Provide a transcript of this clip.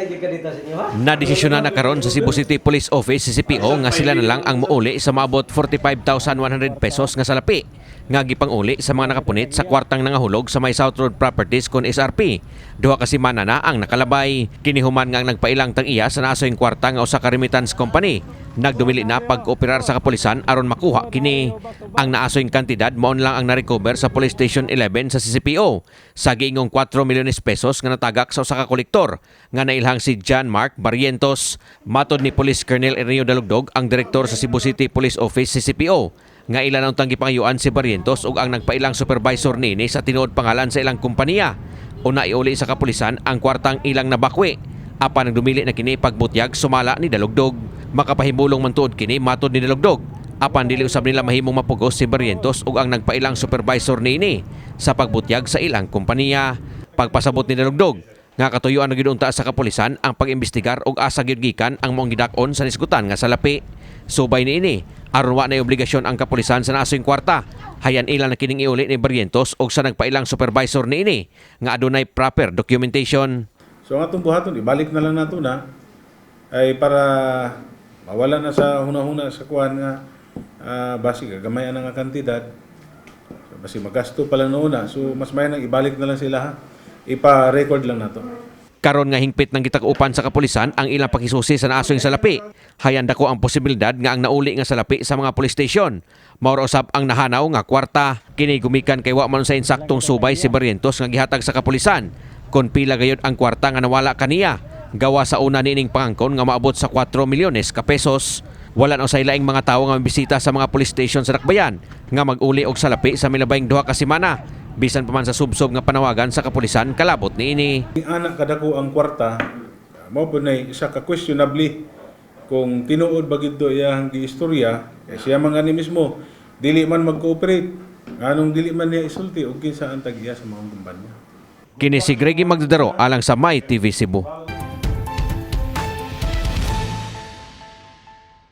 Na gyud ka dito sa inyo, ha? Nadesisyonan na karon sa Cebu City Police Office, CCPO, nga sila na lang ang muuli sa maabot 45,100 pesos nga salapi nga gipanguli sa mga nakapunit sa kwartang nangahulog sa may South Road Properties kon SRP. 2 ka semana na ang nakalabay. Kini human nga ang nagpailang tag-iya sa naasoyng kwarta nga usa ka remittance company nagdumili na pag-operar sa kapulisan aron makuha kini. Ang naasoyng kantidad mao lang ang na-recover sa Police Station 11 sa CCPO sa giingong 4 milyones pesos nga natagak sa usa ka kolektor nga nailhang si John Mark Barrientos. Matod ni Police Colonel Erneo Dalugdog, ang direktor sa Cebu City Police Office, CCPO, nga ilan ang gipangayuan si Barrientos ug ang nagpailang supervisor niini sa tinuod pangalan sa ilang kompanya. Una iuli sa kapulisan ang kwartang ilang nabakwi. Apan nagdumili na kini pagbutyag, sumala ni Dalugdog. Makapahimulong man tuod kini, matod ni Dalugdog. Apan dili usab nila mahimong mapugos si Barrientos ug ang nagpailang supervisor niini sa pagbutyag sa ilang kompanya. Pagpasabot ni Dalugdog, nga katuyuan na gyud unta sa kapulisan ang pag-imbestigar ug asa gyud gikan ang maong gidak-on sa nisgutan nga salapi. Subay niini, aron wa na obligasyon ang kapulisan sa naasoyng kwarta, hayan ilan na kining iuli ni Barrientos og sa nagpailang supervisor niini nga adunay proper documentation. So ang atong buhaton, ibalik na lang nato na ay para mawala na sa hunahuna sa kuan nga basi gamay na nga kantidad. So, basi magasto pa lang noona. So mas may nang ibalik na lang sila, ha. Ipa-record lang nato. Karon nga hingpit ng gitak-upan sa kapulisan ang ilang pakisusi sa naasoyng salapi, hayan dako ang posibilidad nga ang nauli nga salapi sa mga police station mao ra usab ang nahanaw nga kwarta. Kini gumikan kay wa man sa insaktong subay si Barrientos nga gihatag sa kapulisan kon pila gayud ang kwarta nga nawala kaniya gawa sa una niining pangangkon nga maabot sa 4 milyones ka pesos. Wala na usay laing mga tawo nga bisita sa mga police station sa Dakbayan nga mag-uli og salapi sa milabayng 2 ka semana, bisan pa man sa subsob nga panawagan sa kapulisan kalabot niini. Anak kadako ang kwarta, mao po na isa ka questionably kung tinuod ba gid do iyang giistorya kay siya man gani mismo dili man mag-cooperate, nganong dili man niya isulti og kinsa ang tag-iya sa maong kumpanya. Kini si Greggy Magdadaro alang sa My TV Cebu.